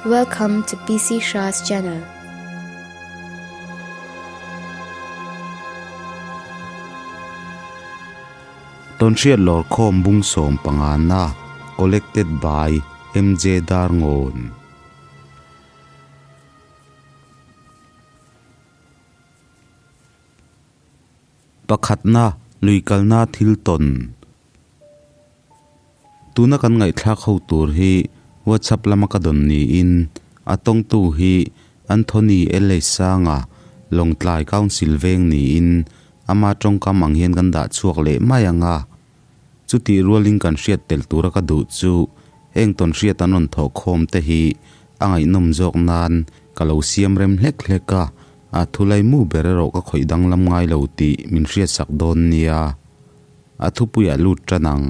Welcome to PC Shah's channel. Tawnhriat Lawrkhawm Bung Sawmpangana Collected by MJ Darngawn. Pakhatna, lui kalna thil tawn. Tuna kan ngaihthlak ho tur hi WhatsApp lama ka dawn niin a tawngtu hi Anthony L Sanga, Lawngtlai Council veng niin ama tawngkam ang hian kan dah chhuak leh mai ang a. Chutih rualin kan hriat tel tura ka duh chu heng tawn hriat an rawn thawh khawm te hi a ngaihnawm zawk nan ka lo siam rem hlek hlek a, a thulai mu ber erawh ka khawih danglam ngai lo tih min hriatsak dawn nia. A thupuiah lut tan ang.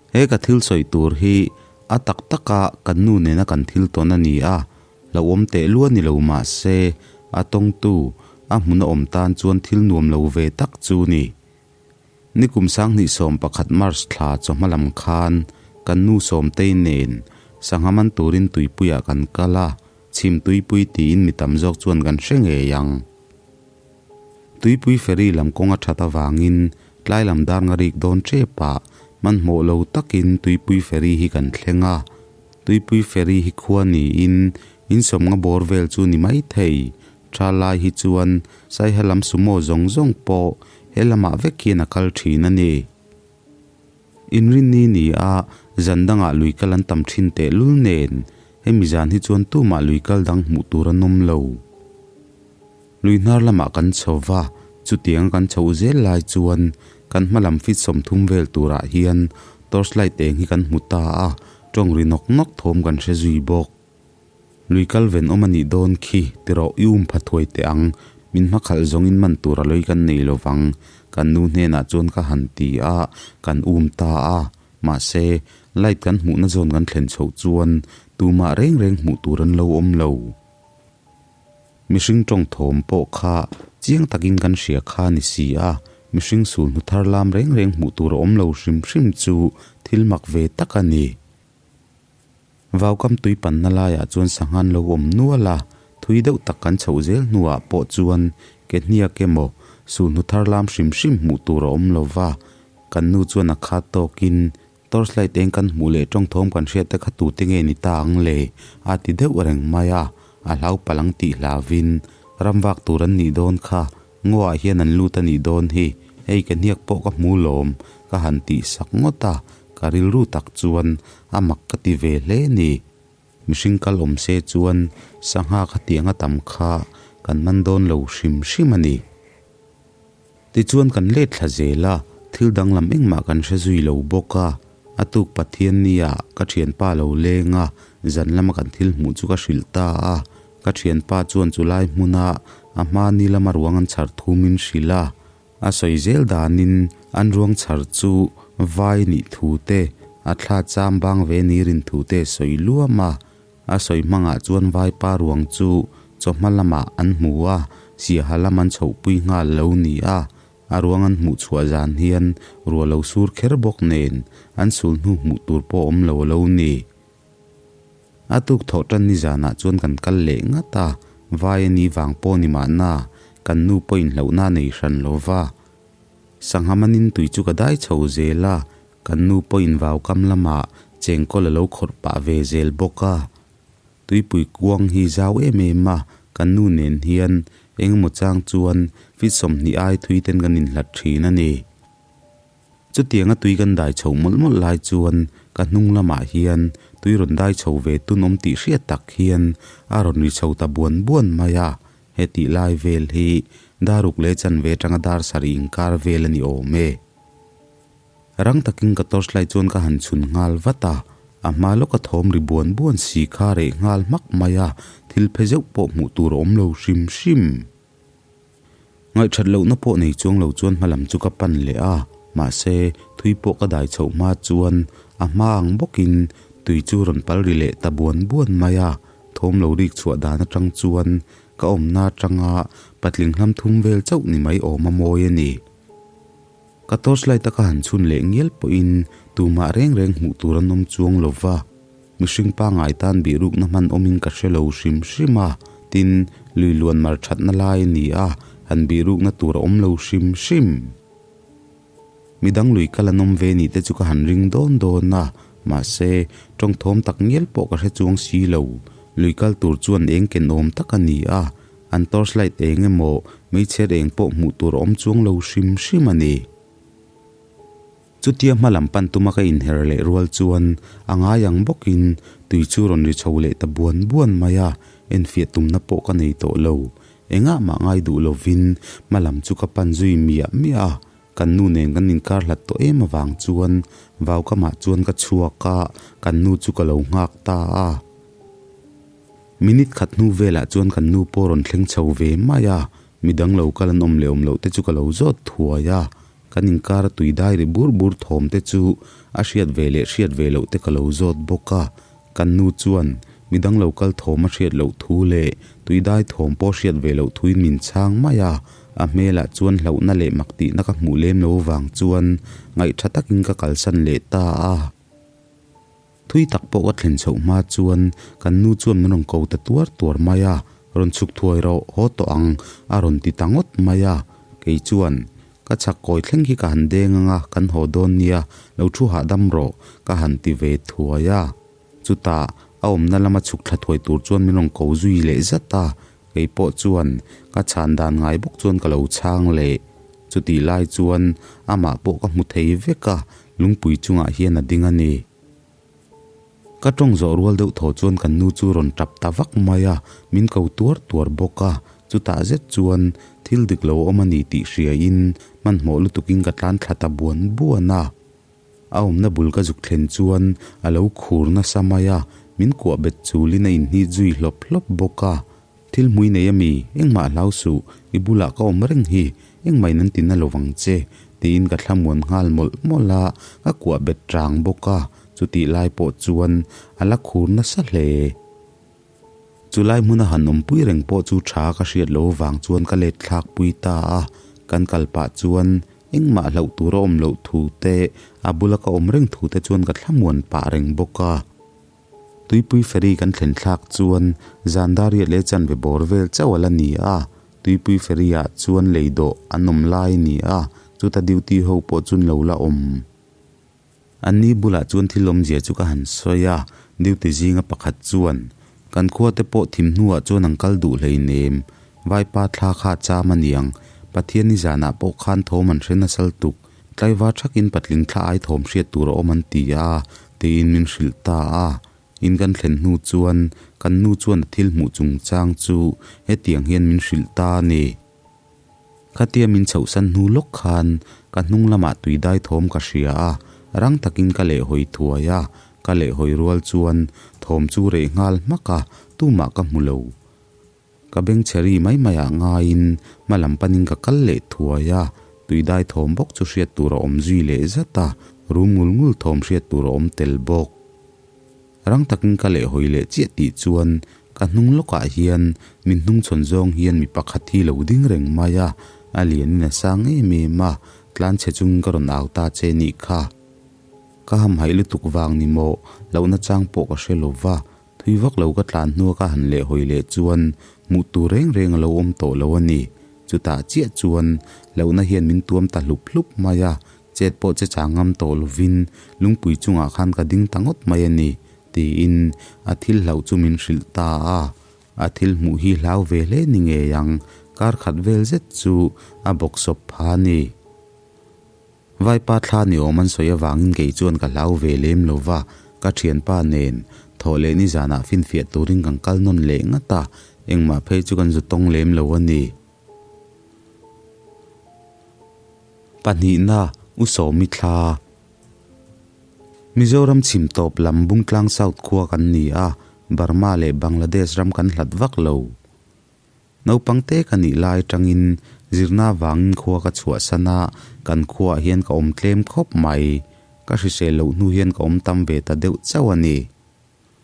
He ka thil sawi tur hi a tak taka kan nu nena kan thil tawn a ni a, hlauhawm teh lua ni lo mah se a tawngtu a hmun a awm tan chuan thil nuam lo ve tak chu ni. Nikum 2011 March thla chawhma lam khan kan nu Sawmtei nen sangha man turin tuipuiah kan kal a, chhim tuipui tiin mi tam zawk chuan kan hre ngei ang. Tuipui ferry lam kawng a that avangin tlai lam dar nga rik dawn tep ah hmanhmawh lo takin tuipui ferry hi kan thleng a. Tuipui ferry hi khua niin in sawmnga bawr vel chu ni mai thei. Tha lai hi chuan Saiha lam sumo zawng zawng pawh he lamah vek hian a kal thin a ni. Inrinni ni a zan dangah lui kal an tam thin tehlul nen hemi zan hi chuan tumah lui kal dang hmuh tur an awm lo. Lui hnar lamah kan chho va, chutianga kan chhoh zel lai chuan kan hma lam feet 30 vel turah hian torch light eng hi kan hmu ta a, tawng ri nawk nawk thawm kan hre zui bawk. Lui kal ven awm a nih dawn khi tiraw i um pha thuai teh ang, min hma khalh zawngin man tur a lawi kan nei lovang, kan nu hnenah chuan ka han ti a, kan um ta a. Mahse, light kan hmuhna zawn kan thlen chhoh chuan tumah reng reng hmuh tur an lo awm lo. Mihring tawng thawm pawh kha chiang takin kan hria kha a ni si a, mihring sul hnu thar lam reng reng hmuh tur a awm lo hrim hrim chu thil mak ve tak a ni. Vaukam tui panna laiah chuan sangha an lo awm nual a, thui deuh tak kan chhoh zel hnuah pawh chuan ke hniak emaw sul hnu thar lam hrim hrim hmuh tur a awm lo va, kan nu chuan a khat tawkin Torchlight eng kan hmuh leh tawngthawm kan hriat te kha tute nge ni ta ang le? a ti deuh reng mai a, a hlau palang tih hlavin ramvak tur an nih dawn kha, ngaw ah hian an lut a nih dawn hi, hei ka hniak pawh ka hmu lawm ka han tih sak ngawt a, ka rilru tak chuan a mak ka ti ve hle ni. Mihring kal awm se chuan sangha khatiang a tam kha kan man dawn lo hrim hrim a ni. Tichuan kan let thla zel a, thil danglam engmah kan hre zui lo bawk a. A tuk Pathiannia ka thianpa lo leng a, zan lama kan thil hmuh chu ka hrilh ta a. Ka thianpa chuan chulai hmuna a hma ni lama ruang an chhar thu min hrilh a. A sawi zel danin an ruang chhar chu vai nih thu te, a thla cham bang ve ni rin thu te sawi luam a. A sawi hmangah chuan vaipa ruang chu chawhma lamah an hmu a, siaha lam an chhohpui nghal lo ni a. A ruang an hmuh chhuah zan hian ruah lo sur kher bawk nen an sul hnu hmuh tur pawh awm lo a lo ni. A tuk thawh tan ni zanah chuan kan kal leh ngat a, vai a ni vang pawh ni mahna kan nu pawhin hlauhna a nei hran lo va. Sangha manin tui chu ka dai chho zel a, Kan nu pawhin vaukam lamah chengkawl a lo khawrh pah ve zel bawk a. Tuipui kuang hi zau em em a, kan nu nen hian engemaw chang chuan feet 20 ai thui ten kan inhlat thin a ni. Chutianga tui kan dai chho mawlh mawlh lai chuan ka hnung lamah hian tui rawn dai chho ve tun awm tih hriat tak hian a rawn ri chho ta buan buan mai a. Hetih lai vel hi daruk leh chanve atanga dar sarih inkar vel a ni awm e. Rang takin ka torchlight chuan ka han chhun nghal vat a, a hma lawka thawm ri buan buan si kha reh nghal hmak mai a, thil phe zeuh pawh hmuh tur a awm lo hrim hrim. Ngaihthat lohna pawh nei chuang lo chuan hma lam chu ka pan leh a, mahse thui pawh ka dai chhoh hma chuan a hma ang bawkin tui chu rawn pal ri leh ta buan buan mai a, thawm lo rik chhuah dan atang chuan ka awmna atanga patling hlam thum vel chauh ni mai awm a mawi a ni. Ka torchlight a ka han chhun leh ngial pawhin tumah reng reng hmuh tur an awm chuang lo va. mihring pangai tan bihrukna hman awmin ka hre lo hrim hrim a, tin, lui luan mar thatna lai a ni a, han bihrukna tur a awm lo hrim hrim. Midang lui kal an awm ve nih te chu ka han ring dawn dawn a, mahse, tawngthawm tak ngial pawh ka hre chuang si lo. Lui kal tur chuan eng ken awm tak a ni a, an torchlight eng emaw meichher eng pawh hmuh tur a awm chuang lo hrim hrim a ni. Chutia hma lam pan tuma ka inher leh rual chuan a ngai ang bawkin tui chu rawn ri chho leh ta buan buan mai a, enfiah tumna pawh ka nei tawh lo. Engah mah ngai duh lovin hma lam chu ka pan zui miah miah a, kan nu nen kan inkar hlat tawh em avang chuan vaukamah chuan ka chhuak a, kan nu chu ka lo nghak ta a. Minute khat hnu velah chuan kan nu pawh rawn thleng chho ve mai a, midang lo kal an awm leh awm loh te chu ka lo zawt thuai a, kan inkar a tui dai ri bur bur thawm te chu a hriat ve leh hriat ve loh te ka lo zawt bawk a, kan nu chuan midang lo kal thawm a hriat loh thu leh tui dai thawm pawh hriat ve loh thuin min chhang mai a, a hmelah chuan hlauhna leh mak tihna ka hmuh lem lo vang chuan ngaihtha takin ka kalsan leh ta a. Thui tak pawh ka thlen chhoh hma chuan kan nu chuan min rawn ko ta tuar tuar mai a, rawn chhuk thuai rawh, haw tawh ang a rawn ti ta ngawt mai a. Kei chuan, Ka chhak kawi thleng khi ka han deng ang a, kan haw dawn nia, lo thu hahdam rawh, ka han ti ve thuai a. Chutah, a awmna lama chhuk thla thuai tur chuan min rawn ko zui leh zat a, kei pawh chuan ka chhan dan ngai bawk chuan ka lo chhang leh. Chutih lai chuan amah pawh ka hmu thei vek a, lungpui chungah hian a ding a ni. Ka tawng zawh rual deuh thaw chuan kan nu chu rawn tap ta vak mai a, min ko tuar tuar bawk a. Chutah zet chuan thil dik lo awm a ni tih hriain hmanhmawh lutukin ka tlan thla ta buan buan a. A awmna bul ka zuk thlen chuan a lo khur nasa mai a, min kuah bet chulin a inhnit zui hlawp hlawp bawk a. Thil hmui nei ami, engmah hlau suh, i bulah ka awm reng hi, engmah in an ti na lo vang che, tiin ka thlamuan nghal mawlh mawlh a, ka kuah bet rang bawk a, chutih lai pawh chuan a la khur nasa hle. Chu lai hmuna han awmpui reng pawh chu tha ka hriat lo vang chuan ka let thlak pui ta a, kan kal pah chuan engmah hlauh tur a awm loh thu te, a bula ka awm reng thu te chuan ka thlamuan pah reng bawk a. Tuipui ferry kan thlen thlak chuan zan dar riat leh chanve bawr vel chauh a la ni a, tuipui ferry ah chuan lei dawh an awm lai a ni a, chuta duty ho pawh chun lo la awm. An ni bulah chuan thil awmzia chu ka han sawi a, duty zinga pakhat chuan, Kan khua te pawh thim hnuah chuan an kal duh hleinem, vaipa thla kha a cham a niang, Pathian ni zanah pawh khan thawm an hre nasal tuk, Tlaivar thakin patling thla ai thawm hriat tur a awm an ti a, tiin min hrilh ta a. In kan thlen hnu chuan kan nu chuan a thil hmuh chungchang chu hetiang hian min hrilh ta a ni. Khatia min chhohsan hnu lawk khan ka hnung lamah tui dai thawm ka hria a, rang takin ka lehhawi thuai a, ka lehhawi rual chuan thawm chu reh nghal hmak a, tumah ka hmu lo. Ka beng chhe ri mai mai ah ngaiin hma lam panin ka kal leh thuai a, tui dai thawm bawk chu hriat tur a awm zui leh zat a, rum ngul ngul thawm hriat tur a awm tel bawk. Rang takin ka leh hawi leh chiah tih chuan ka hnung lawkah hian min hnungchhawn zawng hian mi pakhat hi lo ding reng mai a, a lianin a sang em em a, tlan chhe chungin ka rawn au ta che nih kha. Ka hamhaih lutuk vang ni maw, lohna chang pawh ka hre lo va, Thui vak lo ka tlan hnua ka han leh hawi leh chuan hmuh tur reng reng a lo awm tawh lo a ni. Chutah chiah chuan lohna hian min tuam ta hlup hlup mai a, chet pawh che chang ngam tawh lovin lungpui chungah khan ka ding ta ngawt mai a ni, tiin a thil hlauh chu min hrilh ta a. A thil hmuh hi hlau ve hle ni ngei ang, kar khat vel zet chu a bawksawp pha a ni. Vaipa thla ni awm an sawi avangin kei chuan ka hlau ve lem lo va, ka thianpa nen thawh leh nizanah finfiah turin kan kal nawn leh ngat a, engmah phei chu kan zu tawng lem lo a ni. Pahnihna, U Sawmi thla. Mizoram chhim tawp lam Bungtlang South khua kan ni a, Burma leh Bangladesh ram kan hlat vak lo. Naupang te ka nih lai atangin zirna vangin khua ka chhuahsan a, kan khuaah hian ka awm tlem khawp mai. Ka hrisel loh hnu hian ka awm tam ve ta deuh chauh a ni.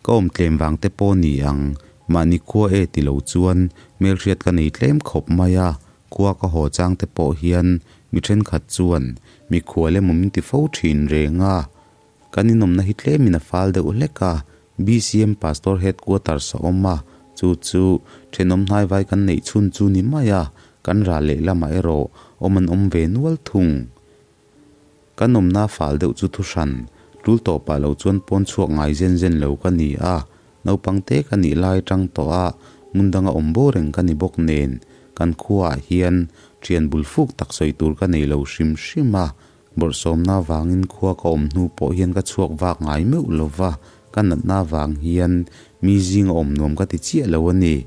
Ka awm tlem vang te pawh ni ang, mahni khua e ti lo chuan hmelhriat ka nei tlem khawp mai a, khua ka haw chang te pawh hian mi thenkhat chuan mikhual emaw min ti fo thin reng a. Kan inawmna hi tlemin a fal deuh hlek a. BCM Pastor Headquarters a awm a, chu chu thenawm hnaivai kan neih chhun chu ni mai a, kan ral lehlamah erawh awm an awm ve nual thung. Kan awmna fal deuh chu thuhran, tul tawpah lo chuan pawn chhuak ngai zen zen lo ka ni a, naupang te ka nih lai atang tawh a hmun danga awm bo reng ka ni bawk nen, kan khuaah hian thian bul fuk tak sawi tur ka nei lo hrim hrim a, bawrhsawmna avangin khua ka awm hnu pawh hian ka chhuak vak ngai meuh lo va, ka natna avang hian mi zinga awm nuam ka ti chiah lo a ni.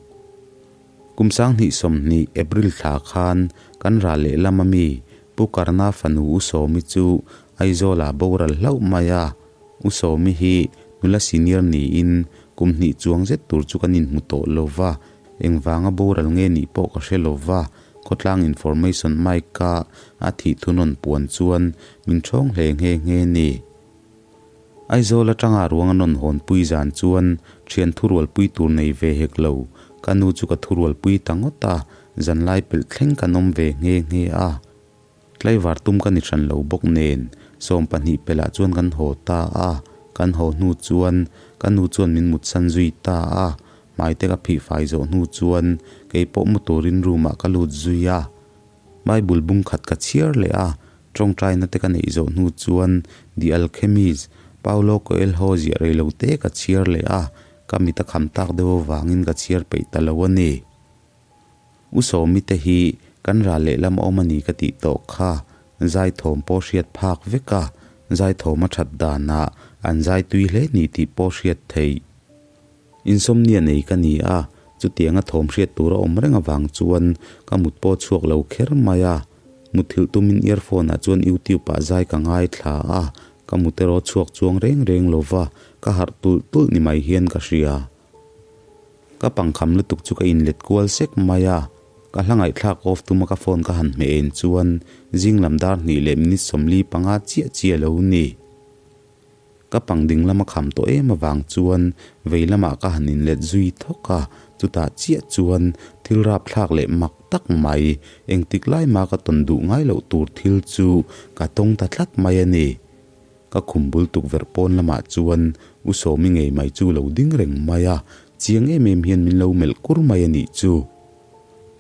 Kum 2020 April thla khan kan ral lehlam ami Pu Karna fanu U Sawmi chu Aizawlah boral hlauh mai a. U Sawmi hi nula senior niin kum hnih chuang zet tur chu kan inhmu tawh lo va, engvanga boral nge nih pawh ka hre lo va, khawtlang information mic a a thih thunawn puan chuan min ṭhawng hle nghe nghe ni. Aizawl atanga ruang a nawn hawnpui zan chuan thian thurualpui tur nei ve hek lo, ka nu chu ka thurualpui ta ngawt a, zanlai pelh thleng kan awm ve nghe nghe a. Tlaivar tum ka ni hran lo bawk nen 20 pelh ah chuan kan haw ta a, kan haw hnu chuan ka nu chuan min mutsan zui ta a, hmaite ka phih fai zawh hnu chuan kei pawh mu turin room ah ka lut zui a. Bible bung khat ka chhiar leh a, tawngtaina te ka neih zawh hnu chuan The Alchemist, Paulo Coelho ziah rei lo te ka chhiar leh a, ka mit a kham tak deuh avangin ka chhiar peih ta lo a ni. U Sawmi te hi kan ral lehlam a awm a ni ka tih tawh kha, zai thawm pawh hriat phak vek a, zai thawm a that danah an zai tui hle ni tih pawh hriat theih. Insomnia nei ka ni a, chutianga thawm hriat tur a awm reng avang chuan ka mut pawh chhuak lo kher mai a. Muthilh tumin earphone ah chuan YouTube ah zai ka ngaithla a, ka mut erawh chhuak chuang reng reng lo va, ka harh tulh tulh ni mai hian ka hria. Ka pangkham lutuk chu ka inlet kual sek mai a, ka hla ngaihthlak off tuma ka phone ka han hmeh en chuan zing lam dar hnih leh minute 45 chiah chiah a lo ni. Ka pang ding lama kham tawh em avang chuan vei lamah ka han inlet zui thawk a, chutah chiah chuan thil rapthlak leh mak tak mai, engtik lai mah ka tawn duh ngai loh tur thil chu ka tawng ta tlat mai a ni. Ka khum bul tukverh pawn lamah chuan U Sawmi ngei mai chu lo ding reng mai a, chiang em em hian min lo melh kur mai a nih chu.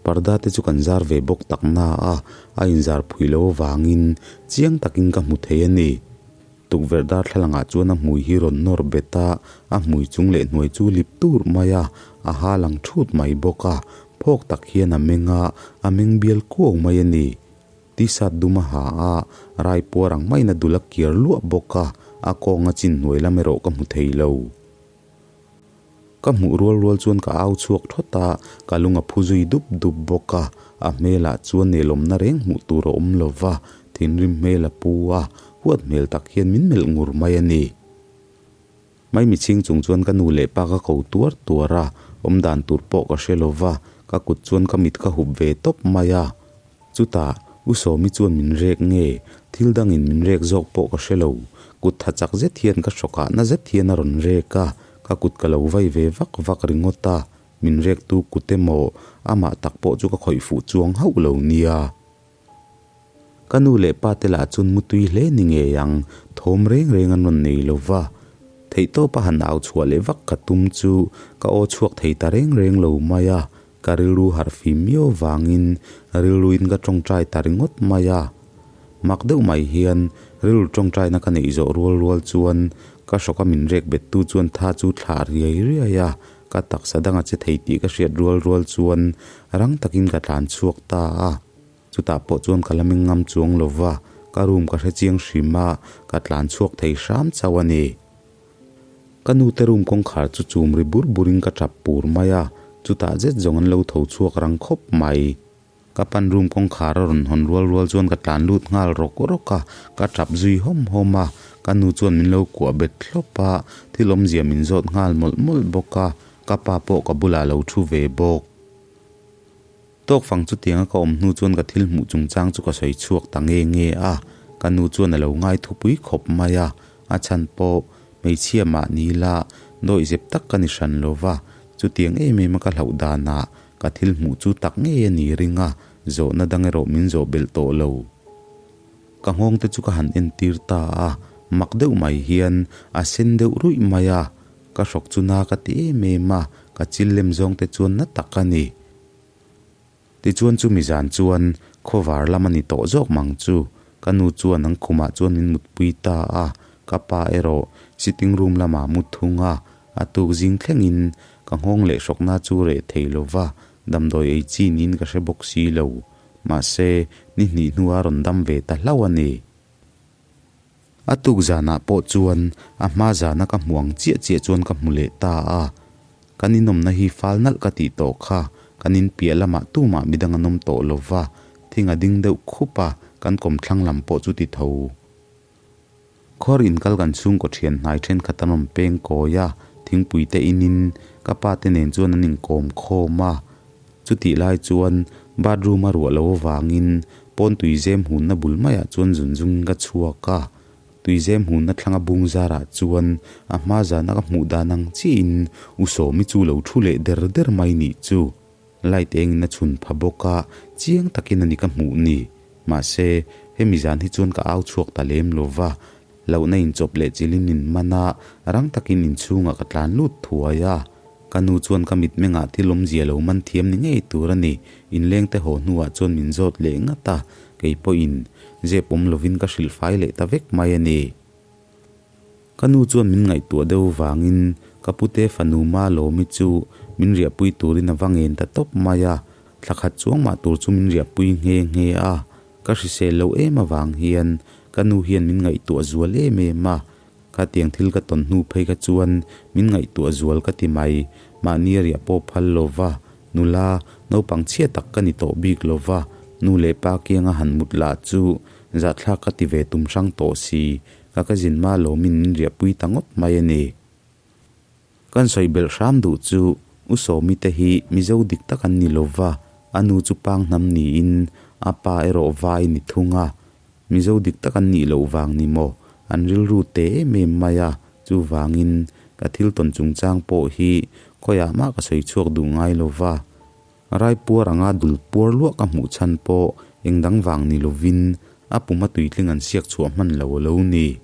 Parda te chu kan zar ve bawk tak na a, a inzar phui lo avangin chiang takin ka hmu thei a ni. Tukverh darthlalangah chuan a hmui hi rawn nawr bet a, a hmui chung leh hnuai chu lip tur mai a, a ha lang thut mai bawk a, phawk tak hian a meng a, a meng bial kuau mai a ni. T-shirt dum a ha a, rai puar ang maiin a dul a kiar luah bawk a, a kawnga chin hnuai lam erawh ka hmu thei lo. Ka hmuh rual rual chuan ka au chhuak thawt a, ka lung a phu zui dup dup bawk a, a hmelah chuan nelawmna reng hmuh tur a awm lo va, thinrim hmel a pu a, huat hmel tak hian min melh ngur mai a ni. Maimi chhing chung chuan ka nu leh pa ka ko tuar tuar a, awm dan tur pawh ka hre lo va, ka kut chuan ka mit ka hup ve tawp mai a. Chutah, U Sawmi chuan min rek nge, thil dangin min rek zawk pawh ka hre lo. Kut tha chak zet hian ka hrawkah na zet hian a rawn rek a, ka kut ka lo vai ve vak vak ringawt a, min rektu kut emaw amah tak pawh chu ka khawih fuh chuang hauh lo nia. Ka nu leh pa te lah chuan mutui hle ni ngei ang, thawm reng reng an rawn nei lo va. Theihtawpa han au chhuah leh vak ka tum chu ka aw chhuak thei ta reng reng lo mai a, Ka rilru harh fim miau vangin rilruin ka tawngtai ta ringawt mai a. Mak deuh mai hian rilru tawngtaina ka neih zawh rual rual chuan ka hrawka min rek bettu chuan tha chu thlah riai riai a, ka taksa danga che thei tih ka hriat rual rual chuan rang takin ka tlan chhuak ta a. Chutah pawh chuan ka la meng ngam chuang lo va, ka room ka hre chiang hrim a, ka tlan chhuak thei hram chauh a ni. Ka nu te room kawngkhar chu chum ri bur burin ka tap pur mai a, chutah zet zawng an lo tho chhuak rang khawp mai. Ka pan room kawngkhar a rawn hawn rual rual chuan ka tlan lut nghal rawk rawk a, ka tap zui hawm hawm a, ka nu chuan min lo kuah bet thlawp a, thil awmzia min zawt nghal mawlh mawlh bawk a, ka pa pawh ka bulah lo thu ve bawk. Tawk fang chutianga ka awm hnu chuan ka thil hmuh chungchang chu ka sawi chhuak ta nge nge a, ka nu chuan a lo ngai thupui khawp mai a, a chhan pawh hmeichhia mah ni la dawih zep tak ka ni hran lo va, chutiang em em a ka hlauh danah ka thil hmuh chu tak ngei a ni ring a, zawhna dang erawh min zawh belh tawh lo. Ka nghawng te chu ka han entir ta a, mak deuh mai hian a sen deuh ruih mai a. Ka hrawk chu na ka ti em em a, ka chil lem zawng te chuan na tak a ni. Tichuan chumi zan chuan khawvar lam a ni tawh zawk mang chu. Ka nu chuan an khumah chuan min mutpui ta a, ka pa erawh sitting room lamah a mu thung a. A tuk zing thlengin ka nghawng leh hrawkna chu reh thei lo va, damdawi ei chi niin ka hre bawk si lo. Mahse, ni hnih hnua rawn dam ve ta hlauh a ni. A tuk zanah pawh chuan a hma zana ka hmu ang chiah chiah chuan ka hmu leh ta a. Kan inawmna hi fal nalh ka tih tawh kha, kan in piah lamah tumah midang an awm tawh lo va, thing a ding deuh khup a, kan kawmthlang lam pawh chu ti tho. Khawr inkal kan chhungkaw thian hnai thenkhat an rawn peng kawi a, thingpui te inin ka pa te nen chuan an inkawm khawm a. Chutih lai chuan bathroom a ruah loh avangin pawn tuizem hunna bul maiah chuan zun zungin ka chhuak a. Tuizem hunna thlanga bung zarah chuan a hma zana ka hmuh dan ang chiahin U Sawmi chu lo thu leh der der mai nih chu. Light engin a chhun pha bawk a, chiang takin a ni ka hmuh ni. Mahse, hemi zan hi chuan ka au chhuak ta lem lo va, lohna inchawp leh chilin in man a, rang takin inchhungah ka tlan lut thuai a. Ka nu chuan ka mitmengah thil awmzia lo man thiam ni ngei tur a ni. Inlengte haw hnuah chuan min zawt leh ngat a, kei pawhin zep awm lovin ka hrilh fai leh ta vek mai a ni. Ka nu chuan min ngaihtuah deuh vangin ka pute fanu Malawmi chu min riahpui turin a va ngen ta tawp mai a, thla khat chuang mah tur chu min riahpui nghe nghe a. Ka hrisel loh em avang hian ka nu hian min ngaihtuah zual em em a, khatiang thil ka tawn hnu phei kha chuan min ngaihtuah zual ka ti mai. Mahni a riah pawh phal lo va, nula naupang chhia tak ka ni tawh bik lo va, nu leh pa kianga han mut lah chu zahthlak ka ti ve tum hrang tawh si. Ka ka zin ma lawmin min riahpui ta ngawt mai a ni. Kan sawi belh hram duh chu U Sawmi te hi Mizo dik tak an ni lo va, a nu chu pang hnam niin a pa erawh vai ni thung a. Mizo dik tak an nih loh vang ni maw? An rilru te em em mai a, chuvangin ka thil tawn chungchang pawh hi khawiah mah ka sawi chhuak duh ngai lo va. Raipuar anga dul puar luah ka hmuh chhan pawh eng dang vang ni lovin a puma tuitling an siak chhuah hman lo a lo ni.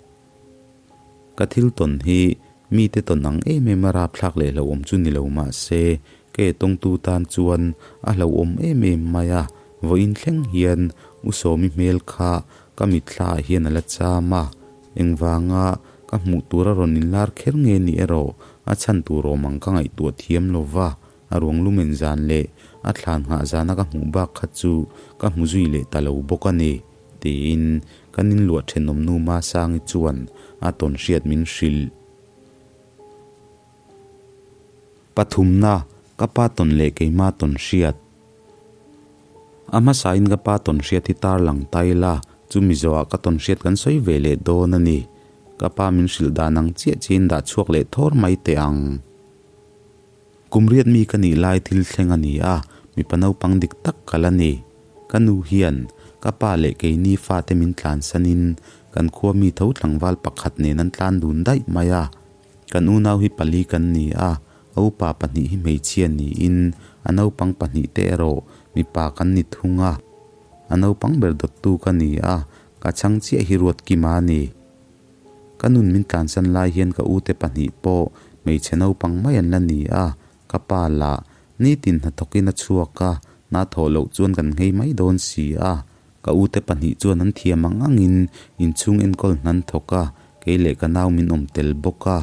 Ka thil tawn hi mite tawn ang em em a rapthlak leh hlauhawm chu ni lo mah se, ke tawngtu tan chuan a hlauhawm em em mai a, vawiin thleng hian U Sawmi hmel kha ka mitthla ah hian a la cham a, engvanga ka hmuh tur a rawn inlar kher nge ni erawh a chhan tur awm ang ka ngaihtuah thiam lo va. A ruang lumen zan leh a thlan nghah zana ka hmuh bak kha chu ka hmu zui leh ta lo bawk a ni, tiin kan inluah thenawmnu Masangi chuan a tawn hriat min hrilh. Pathumna, ka pa tawn leh keima tawn hriat. A hmasain ka pa tawn hriat hi tarlang ta ila, chumi zawhah ka tawn hriat kan sawi ve leh dawn a ni. Ka pa min hrilh dan ang chiah chiahin dah chhuak leh thawr mai teh ang. Kum riat mi ka nih lai thil thleng a ni a, mipa naupang dik tak ka la ni. Ka nu hian ka pa leh keini fate min tlansanin kan khua mi tho tlangval pakhat nen an tlan dun daih mai a. Kan unau hi pali kan ni a, a upa pahnih hi hmeichhia niin a naupang pahnih te erawh mipa kan ni thung a. A naupang ber dawttu ka ni a, ka chhang chiah hi Ruatkima a ni. Ka nun min tlansan lai hian ka ute pahnih pawh hmeichhe naupang mai an la ni a, ka pa lah nitin hnathawkin a chhuak a, na thawh loh chuan kan nghei mai dawn si a. Ka ute pahnih chuan an thiam ang angin inchhung enkawl hnan thawk a, kei leh ka nau min awm tel bawk a.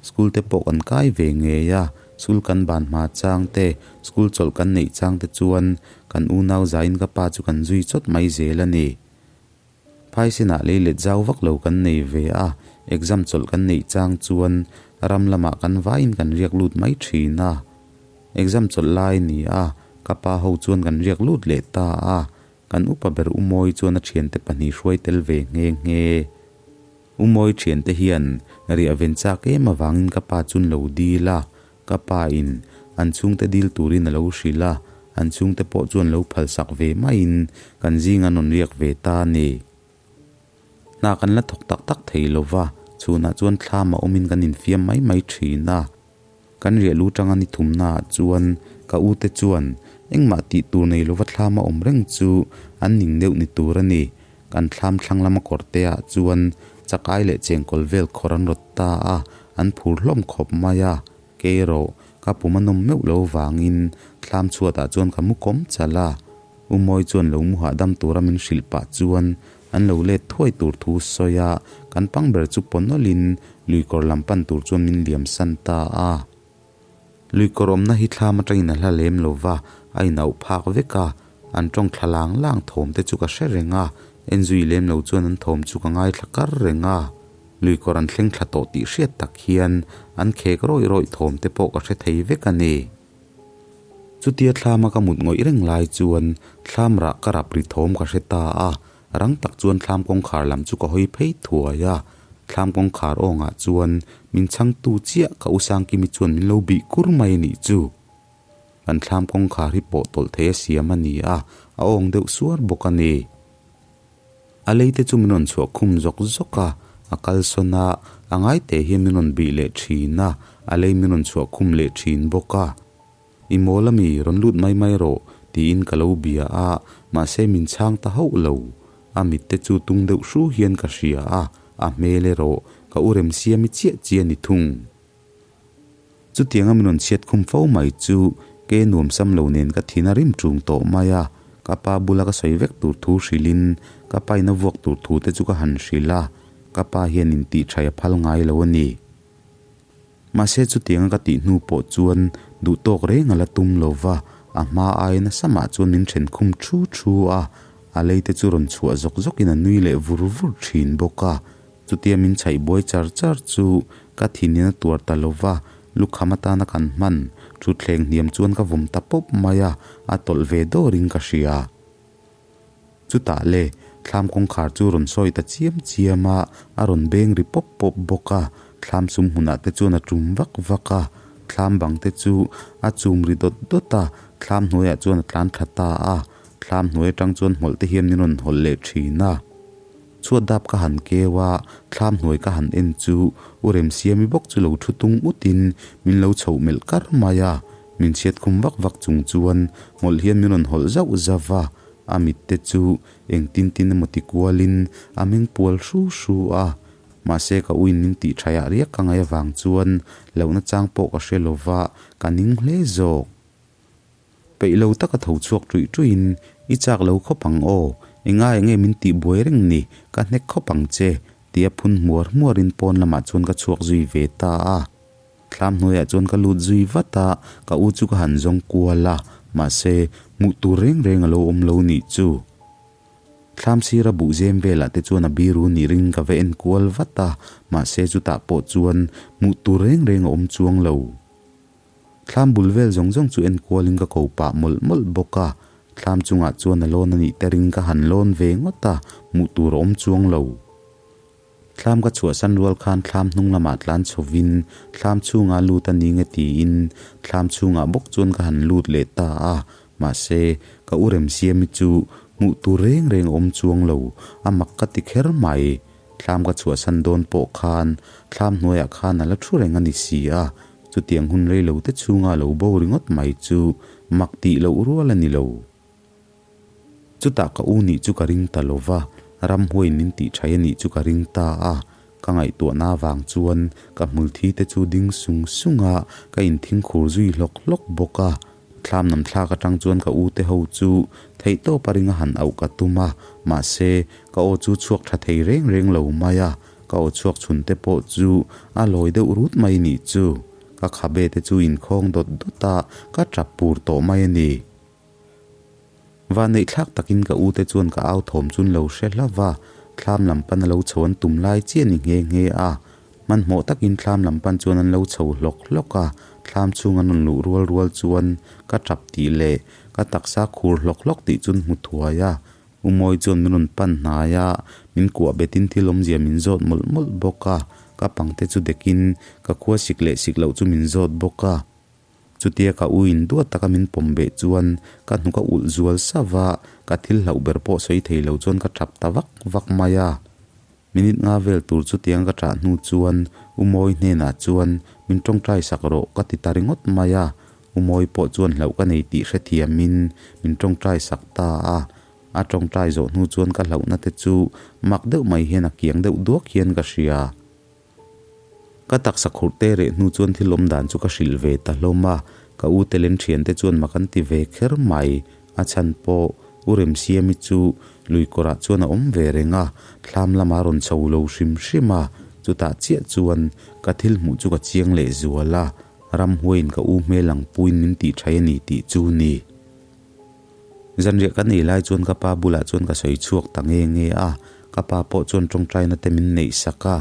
School te pawh kan kai ve ngei a, school kan ban hma chang te, school chawlh kan neih chang te chuan kan unau zain ka pa chu kan zui chawt mai zel a ni. Phaisinah lei let zau vak lo kan nei ve a, exam chawlh kan neih chang chuan ram lamah kan vaiin kan riak lut mai thin a. Exam chawlh lai a ni a, ka pa ho chuan kan riak lut leh ta a, kan upa ber Umawi chuan a thiante pahnih hruai tel ve nghe nghe. Umawi thiante hian riah ven chak em avangin ka pa chun lo dil a, Ka pa in an chhungte dil turin a lo hrilh a, an chhungte pawh chuan lo phalsak ve maiin kan zing an rawn riak ve ta a ni. Hna kan la thawk tak tak thei lo va, chhunah chuan thlam a awmin kan infiam mai mai thin a. Kan riah lu tanga ni thumnaah chuan ka ute chuan engmah tih tur nei lova thlam a awm reng chu an ning deuh ni tur a ni. Kan thlam thlang lama kawrteah chuan chakai leh chengkawl vel khawr an rawt ta a. an phur hlawm khawp mai a, kei erawh ka pum a nawm meuh lo vangin thlam chhuatah chuan ka mu kawm chalh a. U Mawi chuan lo mu hahdam tura min hrilh pah chuan an lo let thuai tur thu sawi a, kan pang ber chu paw nawlhin luikawr lam pan tur chuan min liam san ta a. Luikawr awmna hi thlam atangin a hla lem lo va, a inauh phak vek a, an tawng thla lang lang thawm te chu ka hre reng a, enzui lem lo chuan an thawm chu ka ngaithla kar reng a. Luikawr an thleng thla tawh tih hriat tak hian an khek rawih rawih thawm te pawh ka hre thei vek a ni. Chutia thlama ka mut ngawih reng lai chuan thlam rah ka rap ri thawm ka hre ta a, rang tak chuan thlam kawngkhar lam chu ka hawi phei thuai a. Thlam kawngkhar awngah chuan min chhangtu chiah ka u Sangkimi chuan min lo bih kur mai a nih chu. Kan thlam kawngkhar hi pawh tawlh thei a siam a ni a, a awng deuh suar bawk a ni. A lei te chu min rawn chhuah khum zawk zawk a, a kalsawn a, a ngai teh hian min rawn bih leh thin a, a lei min rawn chhuah khum leh thin bawk a. I mawl ami, rawn lut mai mai rawh, tiin ka lo bia a, mahse min chhang ta hauh lo. A mit te chu tung deuh hru hian ka hria a, a hmel erawh ka u remsiami chiah chiah a ni thung. Chutianga min rawn chhiat khum fo mai chu ke nuam sam lo nen ka thin a rim ṭung tawh mai a, ka pa bula ka sawi vek tur thu hrilhin ka pa in a vuak tur thu te chu ka han hrilh a, ka pa hian intih ṭhai a phal ngai lo a ni. Mahse chutianga ka tih hnu pawh chuan duh tawk reng a la tum lo va, a hma ai nasa mah chuan min ṭhen khum ṭhu ṭhu a, a lei te chu rawn chhuah zawk zawkin a nui leh vur vur ṭhin bawk a. Chutia min chhaih buai char char chu ka thinin a tuar ta lo va, lukham atana kan hman thutthleng hniam chuan ka vawm ta pawp mai a, a tawlh ve dawrin ka hria. Chutah le, thlam kawngkhar chu rawn sawi ta chiam chiam a, a rawn beng ri pawp pawp bawk a, thlam sum hmunah te chuan a tum vak vak a, thlam bang te chu a chum ri dawt dawt a, thlam hnuaiah chuan a tlan thla ta a, thlam hnuai atang chuan hmawlh te hian min rawn hawlh leh thin a. Chhuat dap ka han keu a, thlam hnuai ka han en chu U Remsiami bawk chu lo thu tung utin min lo chhoh melh kar mai a, min chhiat khum vak vak chung chuan hmawlh hian min rawn hawlh zauh zauh va, a mit te chu engtin tin emaw ti kualin a meng pual hru hru a, mahse ka uin min tih thaiah riak ka ngaih avang chuan lohna chang pawh ka hre lova ka ning hle zawk. Peih lo taka tho chhuak ṭuih ṭuihin, I chak lo khawp ang aw, engai enge min tih buai reng ni, ka hnek khawp ang che, tia phun hmuar hmuarin pawn lamah chuan ka chhuak zui ve ta a. Thlam hnuaiah chuan ka lut zui vat a, ka u chu ka han zawng kual a, mahse, hmuh tur reng reng a lo awm lo nih chu. Thlam sira buh zem velah te chuan a biru nih ring ka va en kual vat a, mahse chutah pawh chuan hmuh tur reng reng a awm chuang lo. Thlam bul vel zawng zawng chu enkualin ka ko pah mawlh mawlh bawk a, thlam chungah chuan a lawn a nih te ring ka han lawn ve ngawt a, hmuh tur a awm chuang lo. Thlam ka chhuahsan rual khan thlam hnung lamah tlan chhovin thlam chhungah lut a ni nge tiin thlam chhungah bawk chuan ka han lut leh ta a, mahse ka u Remsiami chu hmuh tur reng reng a awm chuang lo, a mak ka ti kher mai. Thlam ka chhuahsan dawn pawh khan thlam hnuaiah khan a la thu reng a ni si a, Chutiang hun rei lo te chhunga lo bo ringawt mai chu mak tih loh rual a ni lo. Chutah ka u nih chu ka ring ta lo va, ramhuaiin min tih thai a nih chu ka ring ta a. Ka ngaihtuahna avang chuan ka hmulthi te chu ding sung sung a, ka inthing khur zui hlawk hlawk bawk a. Thlam nam thlak atang chuan ka u te ho chu theihtawp a ring a han auh ka tum a, mahse ka aw chu chhuak tha thei reng reng lo mai a. Ka aw chhuak chhun te pawh chu a lawi deuh rut mai nih chu. Ka khabe te chu inkhawng dawt dawt a, ka tap pur tawh mai a ni. Vanneih thlak takin ka u te chuan ka au thawm chun lo hre hla va, thlam lam pan a lo chho an tum lai chiah ni nghe nghe a. Hmanhmawh takin thlam lam pan chuan an lo chho hlawk hlawk a, thlam chhung an rawn luh rual rual chuan ka tap tih leh ka taksa khur hlawk hlawk tih chun hmu thuai a. U Mawi chuan min rawn pan hnai a, min kuah betin thil awmzia min zawt mawlh mawlh bawk a, ka pangte chu dekin ka khua sik leh sik loh chu min zawt bawk a. Chutia ka u in duat taka min pawm beh chuan ka hnuk a ulh zual sauh a, ka thil hlauh ber pawh sawi thei lo chuan ka tap ta vak vak mai a. Minute nga vel tur chutiang ka ṭah hnu chuan U Mawi hnenah chuan min ṭawngṭai sak rawh ka ti ta ringawt mai a, U Mawi pawh chuan hlauh ka nei tih hrethiamin min ṭawngṭai sak ta a. A ṭawngṭai zawh hnu chuan ka hlauhna te chu mak deuh mai hian a kiang deuh duak hian ka hria. Ka taksa khurh te reh hnu chuan thil awm dan chu ka hrilh ve ta hlawm a, ka u te len thiante chuan mak an ti ve kher mai. A chhan pawh U Remsiami chu lui kawrah chuan a awm ve reng a, thlam lamah a rawn chho lo hrim hrim a, chutah chiah chuan ka thil hmuh chu ka chiang leh zual a, ramhuaiin ka u hmel ang puiin min tih thai a ni tih chu ni. Zanriah kan ei lai chuan ka pa bulah chuan ka sawi chhuak ta nge nge a, ka pa pawh chuan tawngtaina te min neih sak a,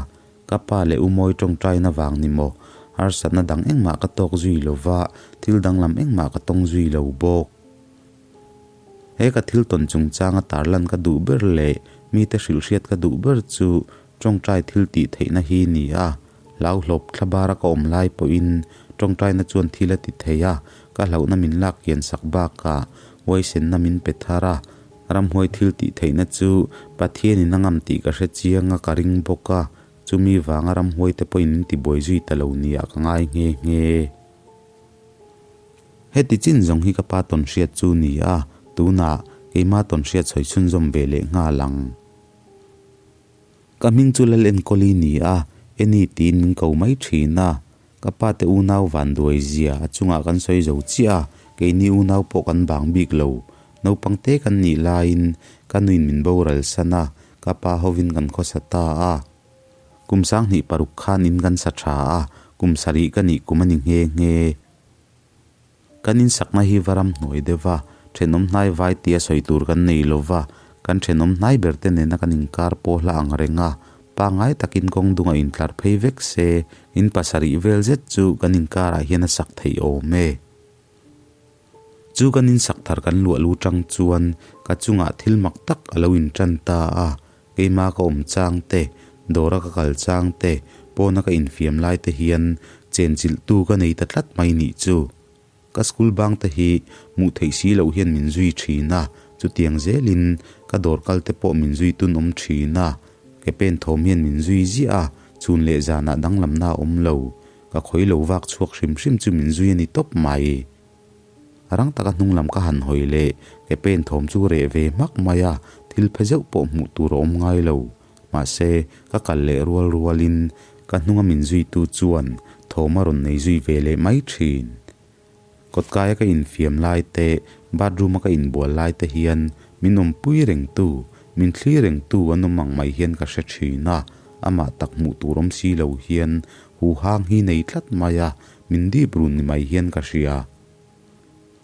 ka pa leh u Mawi tawngtaina vang ni maw, harsatna dang engmah ka tawk zui lo va, thil danglam engmah ka tawng zui lo bawk. He ka thil tawn chungchanga tarlan ka duh ber leh mite hrilhhriat ka duh ber chu tawngtai thil tih theihna hi ni a, Hlauhlawp thlabara ka awm lai pawhin tawngtaina chuan thil a ti thei a, ka hlauhna min lak kian sak bakah huaisenna min pe thar a, ramhuai thil tih theihna chu Pathianin a ngam tih ka hre chiang a ka ring bawk a, chumi vanga ramhuai te pawhin min tibuai zui ta lo nia ka ngai nghe nghe. Heti chin zawng hi ka pa tawnhriat chu ni a, tunah keima tawnhriat sawi chhunzawm ve leh nghal ang. Ka hming chu Lal Enkawli ni a, Eni tiin min ko mai thin a. Ka pa te unau vanduai zia a chungah kan sawi zo chiah a, keini unau pawh kan bang bik lo. Naupang te kan nih laiin ka nuin min boral san a, ka pa hovin kan khawsa ta a. Kum 26 khan in kan sa tha a, kum sarih ka nih kum a ni nghe nghe. Kan insakna hi va ram hnuai deuh va, thenawm hnai vai tia sawi tur kan nei lo va, kan thenawm hnai ber te nena kan inkar pawh hla ang reng a, pangngai takin kawng dunga intlar phei vek se, in pasarih vel zet chu kan inkarah hian a sak theih awm e. Chu kan insak thar kan luah lu tang chuan ka chungah thil mak tak a lo intan ta a, Keima ka awm chang te, dawra ka kal chang te, pawna ka infiam lai te hian chenchilhtu ka nei ta tlat mai nih chu. Ka school bang te hi hmuh theih si loh hian min zui thin a, chutiang zelin ka dawr kal te pawh min zui tun awm thin a, ke pen thawm hian min zui ziah a, chhun leh zanah danglamna a awm lo. Ka khawi lo vak chhuak hrim hrim chu min zui a ni tawp mai. Rang taka hnung lam ka han hawi leh ke pen thawm chu reh ve hmak mai a, thil phe zeuh pawh hmuh tur a awm ngai lo. Mahse, ka kal leh rual rualin ka hnunga min zuitu chuan thawm a rawn nei zui ve leh mai thin. Kawtkaia ka infiam lai te, bathroom-a ka inbual lai te hian min awmpui rengtu, min thlir rengtu an awm ang mai hian ka hre thin a, amah tak hmuh tur awm si lo hian huhang hi nei tlat mai a, Min dip run ni mai hian ka hria.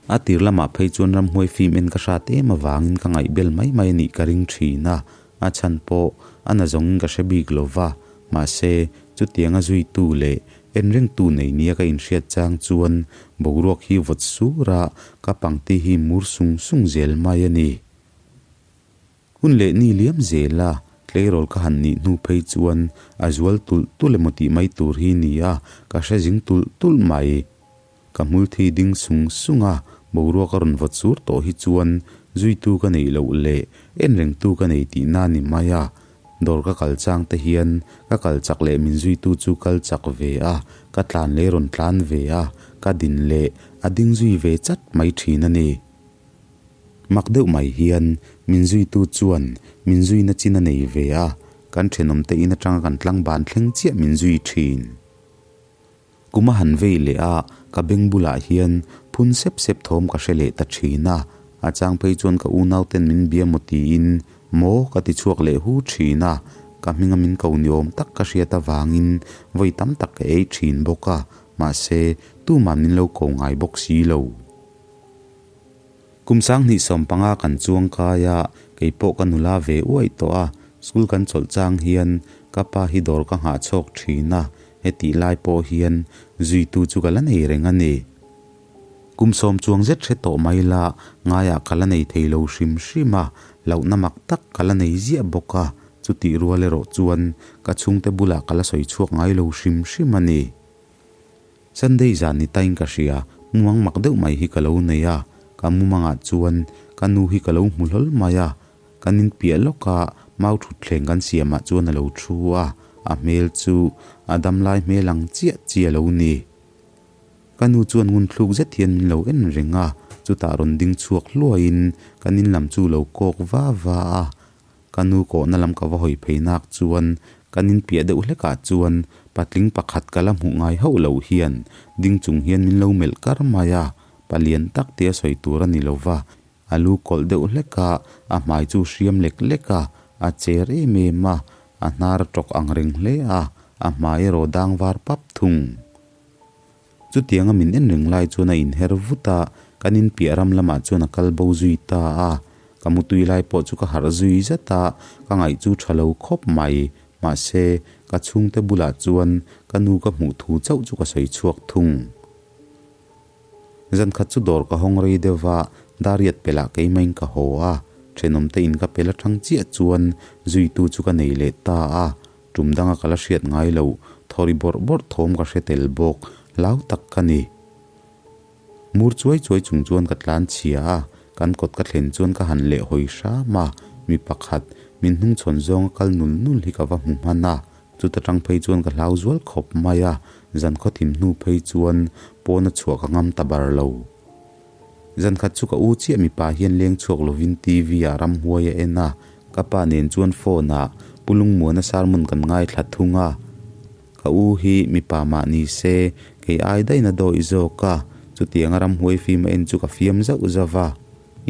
A tir lamah phei chuan ramhuai fim en ka hrat em avangin ka ngaihbel mai mai a nih ka ring thin a, a chhan pawh a na zawngin ka hre bik lo va, mahse chutianga zuitu leh en rengtu nei nia ka inhriat chang chuan boruak hi vawt sur a, ka pangti hi mur sung sung zel mai a ni. Hun leh ni liam zel a, tleirawl ka han nih hnu phei chuan a zual tulh tulh emaw tih mai tur hi ni a, ka hre zing tulh tulh mai. Ka hmul thi ding sung sung a, boruak a rawn vawt sur tawh hi chuan zuitu ka neih loh leh en rengtu ka nei tihna a ni mai a. Dawr ka kal chang te hian ka kal chak leh min zuitu chu kal chak ve a, ka tlan leh rawn tlan ve a, ka din leh a ding zui ve chat mai thin a ni. Mak deuh mai hian min zuitu chuan min zuina chin a nei ve a, kan thenawmte in atanga kan tlangban thleng chiah min zui thin. Kum a han vei leh a, ka beng bulah hian phun sep sep thawm ka hre leh ta thin a, a chang phei chuan ka unauten min bia maw tiin maw ka ti chhuak leh hu thin a, ka hminga min ko ni awm tak ka hriat avangin vawi tam tak ka ei thin bawk a, mahse tuman min lo ko ngai bawk si lo. Kum 2015 kan chuang kai a, kei pawh ka nula ve uaih tawh a, school kan chawlh chang hian ka pa hi dawr ka nghah chhawk thin a, hetih lai pawh hian zuitu chu ka la nei reng a ni. Kum sawm chuang zet hre tawh mai la, ngaiah ka la nei thei lo hrim hrim a, hlauhna mak tak ka la nei ziah bawk a, chutih rual erawh chuan ka chhungte bulah ka la sawi chhuak ngai lo hrim hrim a ni. Sunday zan ni tain ka hria, mumang mak deuh mai hi ka lo nei a, ka mumangah chuan ka nu hi ka lo hmu hlawl mai a, kan inpiah lawka mau thutthleng kan siamah chuan a lo thu a, a hmel chu a damlai hmel ang chiah chiah a lo ni. Ka nu chuan ngun thluk zet hian min lo en reng a, chutah rawn ding chhuak hluaiin kan in lam chu lo kawk va va a, Ka nu kawhna lam ka va hawi phei nak chuan kan inpiah deuh hlekah chuan Patling pakhat ka la hmuh ngai hauh loh hian ding chung hian min lo melh kar mai a, palian tak tia sawi tur a ni lo va, a lu kawlh deuh hlek a, a hmai chu hriam lek lek a, a cher em em a, a hnar a tawk ang reng hle a, a hmai erawh dang var pap thung. Chutianga min en reng lai chuan a inher vut a, kan inpiah ram lamah chuan a kal bo zui ta a. Ka mutui lai pawh chu ka harh zui zat a, ka ngaih chu tha lo khawp mai. Mahse, ka chhungte bulah chuan ka nu ka hmuh thu chauh chu ka sawi chhuak thung. Zan khat chu dawr ka hawng rei deuh va, Dariat pelah keimahin ka haw a, thenawmte in ka pel atang chiah chuan zuitu chu ka nei leh ta a. Tum danga ka la hriat ngai lo, thawri bawrh bawrh thawm ka hre tel bawk, hlau tak ka ni. Mur chuai chuai chung chuan ka tlan chhia a, kan kawt ka thlen chuan ka han leh hawi hram a, mi pakhat, min hnungchhawn zawnga kal nul nul hi ka va hmu hman a, chuta tang phei chuan ka hlau zual khawp mai a, zan khawthim hnu phei chuan pawna chhuah ka ngam ta bar lo. Zan khat chu ka u chiah mipa hian leng chhuak lovin TV ah ramhuai a en a, ka pa nen chuan phone ah Pu Lungmuana sermon kan ngaithla thung a. Ka u hi mipa mah ni se kei ai daih na dawih zawk a, chutianga ramhuai fim a en chu ka fiam zauh zauh va.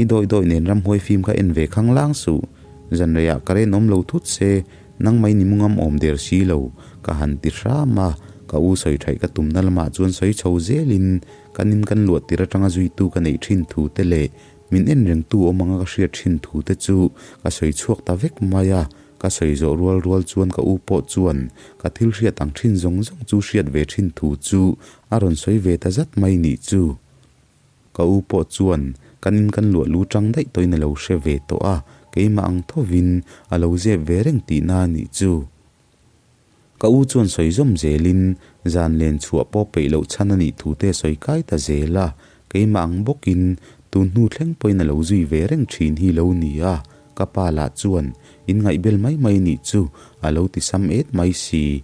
I dawih dawih nen ramhuai fim kha en ve khang lang suh, zan reiah ka ren awm lo thut se, nang mai ni mu ngam awm der si lo, ka han ti hram a, ka u sawi thaih ka tumna lamah chuan sawi chho zelin Kan in kan luah tir atanga zuitu ka neih thin thu te leh min en rengtu awm anga ka hriat thin thu te chu ka sawi chhuak ta vek mai a, ka sawi zawh rual rual chuan ka u pawh chuan ka thil hriat ang thin zawng zawng chu hriat ve thin thu chu a rawn sawi ve ta zat mai nih chu. Ka u pawh chuan kan in kan luah lu tang daih tawhin a lo hre ve tawh a, keimah ang thovin a lo zep ve reng tihna a nih chu. Ka u chuan sawi zawm zelin zan len chhuah pawh peih loh chhan a nih thu te sawi kai ta zel a, keimah ang bawkin tun hnu thleng pawhin a lo zui ve reng thin hi lo ni a, ka pa lah chuan in ngaihbel mai mai nih chu a lo ti sam et mai si.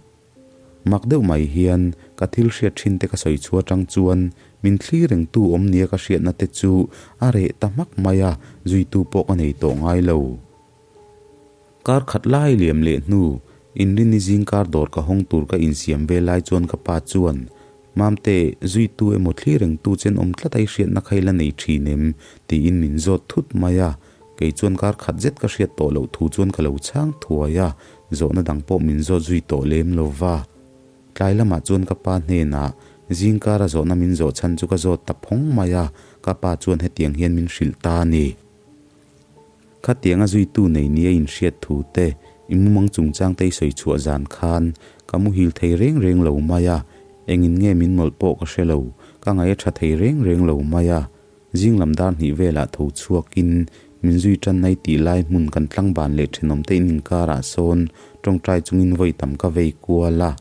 Mak deuh mai hian ka thil hriat thin te ka sawi chhuah atang chuan min thli rengtu awm nia ka hriatna te chu a reh ta hmak mai a, zuitu pawh ka nei tawh ngai lo. Kar khat lai liam leh hnu, Inrini zingkar dawr ka hawng tur ka insiam ve lai chuan ka pa chuan, Mamte, zuitu emaw thli rengtu chen awm tlat a i hriatna kha i la nei thin em? tiin min zawt thut mai a. Kei chuan kar khat zet ka hriat tawh loh thu chuan ka lo chhang thuai a, zawhna dang pawh min zawt zui tawh lem lo va. Tlai lamah chuan ka pa hnenah zingkara zawhna min zawh chhan chu ka zawt ta phawng mai a, ka pa chuan hetiang hian min hrilh ta a ni. Khatianga zuitu nei nia inhriat thu te, i mumang chungchang te i sawi chhuah zan khan ka muhil thei reng reng lo mai a, engin nge min mawlh pawh ka hre lo, ka ngaih a tha thei reng reng lo mai a. Zing lam dar hnih velah tho chhuakin min zui tan nai tih lai hmun kan tlangban leh thenawmte in inkarah sawn tawngtai chungin vawi tam ka vei kual a.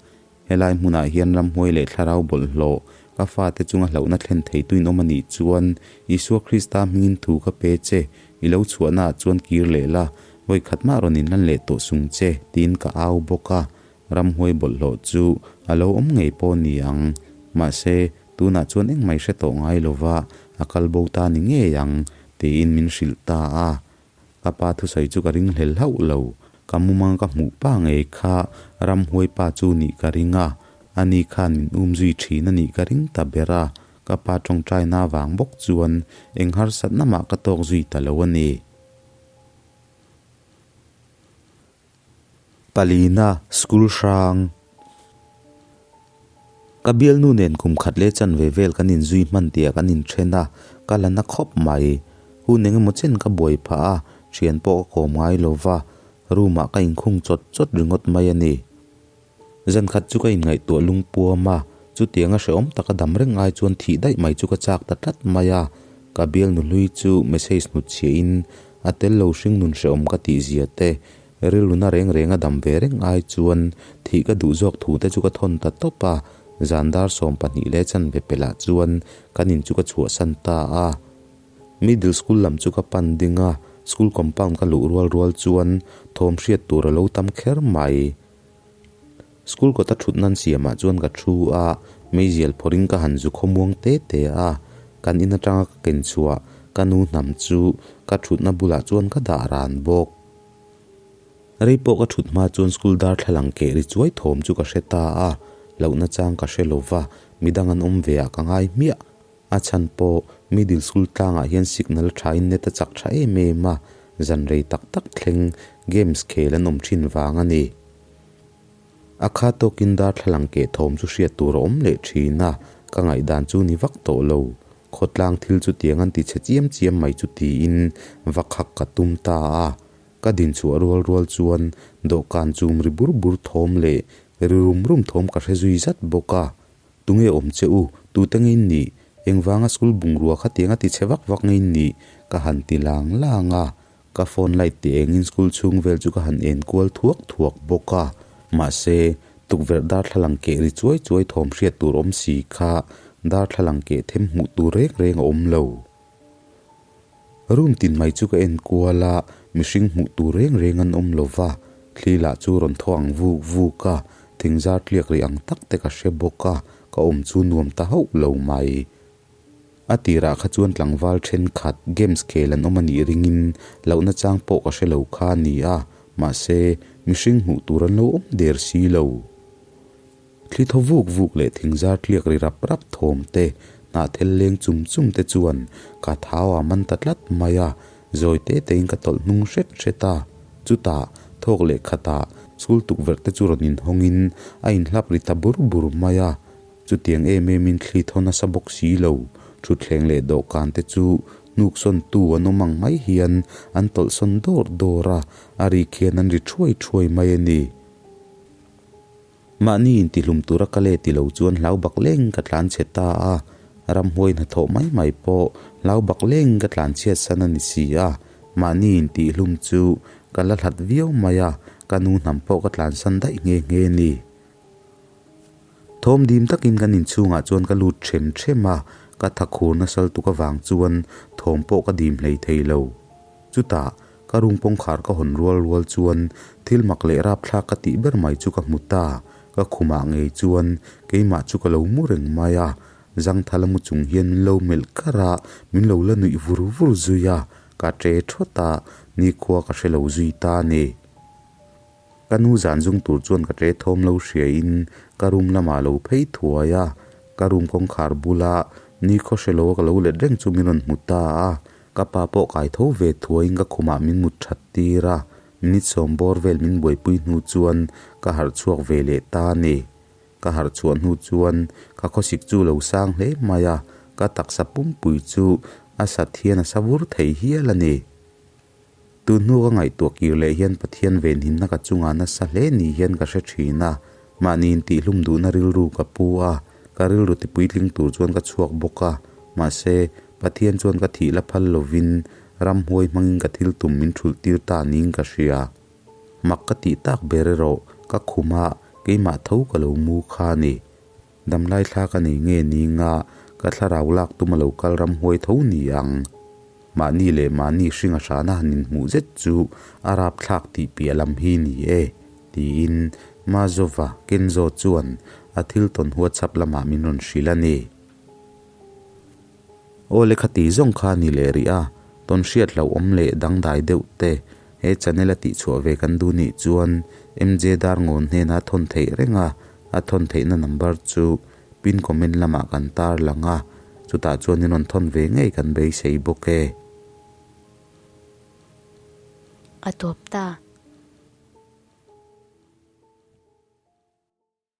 Helai hmunah hian ramhuai leh thlarau bawlhhlawh ka fate chunga hlauhna thlen theitu in awm a nih chuan Isua Krista hmingin thu ka pe che, i lo chhuahnaah chuan kir leh la, vawi khat mah rawn inlan leh tawh sung che, tiin ka au bawk a. Ramhuai bawlhhlawh chu a lo awm ngei pawh ni ang. Mahse, tunah chuan engmah i hre tawh ngai lova, a kal bo ta ni ngei ang, tiin min hrilh ta a. Ka pa thusawi chu ka ring hlel hlauh lo. Ka mumang ka hmuh pa ngei kha ramhuai pa chu nih ka ring a, ani khan min um zui thin a nih ka ring ta ber a, ka pa tawngtaina avang bawk chuan eng harsatna mah ka tawk zui ta lo a ni. Palina School hrang. Ka bialnu nen kum khat leh chanve vel kan inzui hman tih ah kan inthen a, ka la na khawp mai. Hun eng emaw chen ka buai phah a, thian pawh ka kawm ngai lo va, room ah ka inkhung chawt chawt ringawt mai a ni. Zan khat chu ka inngaihtuah lungpuam a, chutianga hrehawm taka dam reng ai chuan thih daih mai chu ka chak ta tlat mai a, ka bialnu hlui chu message hnutchhiah in A tel lo hring nun hrehawm ka tih zia te, rilruna reng reng a dam ve reng ai chuan thih ka duh zawk thu te chu ka thawn ta tawp a, zan dar 12 leh chanve pelh ah chuan kan in chu ka chhuahsan ta a. Middle school lam chu ka pan ding a, school compound ka luh rual rual chuan thawm hriat tur a lo tam kher mai. School kawta thut nan siamah chuan ka thu a, meizial phawrhin ka han zu khawmuang te te a, kan in atanga ka ken chhuah ka nu hnam chu ka thutna bulah chuan ka dah ran bawk. Rei pawh ka thut hma chuan school darthlalang keh ri chuai thawm chu ka hre ta a, Lohna chang ka hre lo va, midang an awm ve ah ka ngai hmiah. A chhan pawh middle school tlangah hian signal thain net a chak tha em em a, zan rei tak tak thleng games khel an awm thin vang a ni. A kha tawkin darthlalang keh thawm chu hriat tur a awm leh thin a, ka ngaihdan chu ni vak tawh lo. Khawtlang thil chu tiang an ti chhe chiam chiam mai chu tiin va khak ka tum ta a. Ka din chhuah rual rual chuan dawhkan chum ri bur bur thawm leh ri rum rum thawm ka hre zui zat bawk a. Tunge awm che u? Tute nge in nih? Engvanga school bungrua kha tiang a ti chhe vak vak nge in nih? Ka han ti lang lang a. Ka phone light ti engin school chhung vel chu ka han en kual thuak thuak bawk a. Mahse, tukverh darthlalang keh ri chuai chuai thawm hriat tur awm si kha darthlalang keh them hmuh tur reng reng a awm lo. Room tin mai chu ka en kual a, mihring hmuh tur reng reng an awm lo va, thli lah chu rawn thaw ang vuk vuk a, thingzar tliak rih ang tak te ka hre bawk a, ka awm chu nuam ta hauh lo mai. A tirah kha chuan tlangval thenkhat games khel an awm a nih ringin lohna chang pawh ka hre lo kha a ni a, mahse mihring hmuh tur an lo awm der si lo. Thli thaw vuk vuk leh thingzar tliak ri rap rap thawm te, hnahthel leng chum chum te chuan ka thau a man ta tlat mai a, zawi te tein ka tawlh hnung hret hret a. Chutah, thawk leh khatah school tukverh te chu rawn inhawngin a inhlap ri ta bur bur mai a. Chutiang em emin thli thaw nasa bawk si lo, thutthleng leh dawhkan te chu hnuk sawntu an awm ang mai hian an tawlh sawn dawr dawr a, a rik hian an ri thuai thuai mai a ni. Mahni intihlum tura ka let ti lo chuan hlau bak leng ka tlan chhe ta a, ramhuai hnathawh mai mai pawh hlau bak leng ka tlan chhiat san a ni si a, mahni intihlum chu ka la hlat viau mai a, ka nu hnam pawh ka tlan san daih nghe nghe a ni. Thawm dim takin kan inchhungah chuan ka lut them them a, ka thakhur nasal tuk avang chuan thawm pawh ka dim hlei thei lo. Chutah, ka room kawngkhar ka hawn rual rual chuan thil mak leh rapthlak ka tih ber mai chu ka hmu ta. Ka khumah ngei chuan keimah chu ka lo mu reng mai a, zangthala mu chung hian min lo melh kar a, min lo la nuih vur vur zui a, ka ṭe ṭhawt a, nikhua ka hre lo zui ta a ni. Ka nu zan zung tur chuan ka ṭe thawm lo hriain ka room lamah lo phei thuai a, ka room kawngkhar bula nikhaw hre lo a ka lo let reng chu min rawn hmu ta a, ka pa pawh kai tho ve thuaiin ka khumah min mut that tir a, minute sawm bawr vel min buaipui hnu chuan ka harh chhuak ve leh ta a ni. Ka harh chhuah hnu chuan ka khawsik chu lo sang hle mai a, ka taksa pumpui chu a sat hian a sa vur thei hial a ni. Tun hnu ka ngaihtuah kir leh hian Pathian venhimna ka chungah nasa hle ni hian ka hre thin a, mahni intihhlum duhna rilru ka pu a, ka rilru tipuitling tur chuan ka chhuak bawk a, mahse, Pathian chuan ka thih la phal lovin ramhuai hmangin ka thil tum min thulh tir ta niin ka hria. Mak ka tih tak ber erawh ka khumah keimah tho ka lo mu kha a ni. Damlai thla ka nei nge ni nga ka thlarau lak tum a lo kal ramhuai tho ni ang. Mahni leh mahni hring a hrana han inhmuh zet chu a rapthlak tih piah lam hi ni e, tiin Mazova Kenzo chuan a thil tawn WhatsApp lamah min rawn hrilh a ni. Aw le khati zawng kha ni leh rih a, tawn hriat hlauhawm leh dangdai deuh te he channel a tihchhuah ve kan duh nih chuan MJ Darngawn hnena thawn theih reng a, a thawn theihna number chu pin comment lamah kan tar lang a, chutah chuan in rawn thawn ve ngei kan beisei bawk e. A tawp ta.